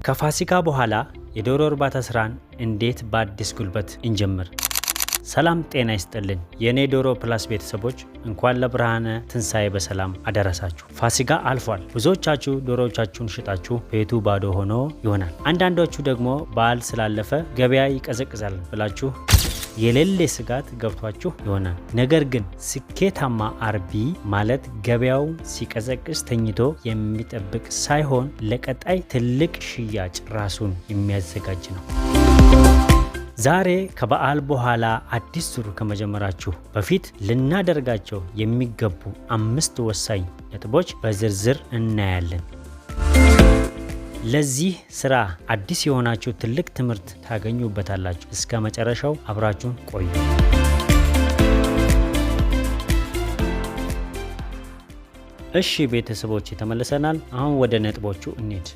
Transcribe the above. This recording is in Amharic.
ከፋሲካ በኋላ የዶሮ እርባታ ስራን እንዴት በአዲስ ጉልበት እንጀምር? ሰላም ጤና ይስጥልን። የእኔ ዶሮ ፕላስ ቤተሰቦች፣ እንኳን ለብርሃነ ትንሣኤ በሰላም አደረሳችሁ። ፋሲካ አልፏል። ብዙዎቻችሁ ዶሮዎቻችሁን ሽጣችሁ ቤቱ ባዶ ሆኖ ይሆናል። አንዳንዶቹ ደግሞ በዓል ስላለፈ ገበያ ይቀዘቅዛል ብላችሁ የሌለ ስጋት ገብቷችሁ ይሆናል። ነገር ግን ስኬታማ አርቢ ማለት ገበያው ሲቀዘቅዝ ተኝቶ የሚጠብቅ ሳይሆን ለቀጣይ ትልቅ ሽያጭ ራሱን የሚያዘጋጅ ነው። ዛሬ ከበዓል በኋላ አዲስ ዙር ከመጀመራችሁ በፊት ልናደርጋቸው የሚገቡ አምስት ወሳኝ ነጥቦች በዝርዝር እናያለን። ለዚህ ስራ አዲስ የሆናችሁ ትልቅ ትምህርት ታገኙበታላችሁ። እስከ መጨረሻው አብራችሁን ቆዩ። እሺ ቤተሰቦች፣ ተመልሰናል። አሁን ወደ ነጥቦቹ እንሂድ።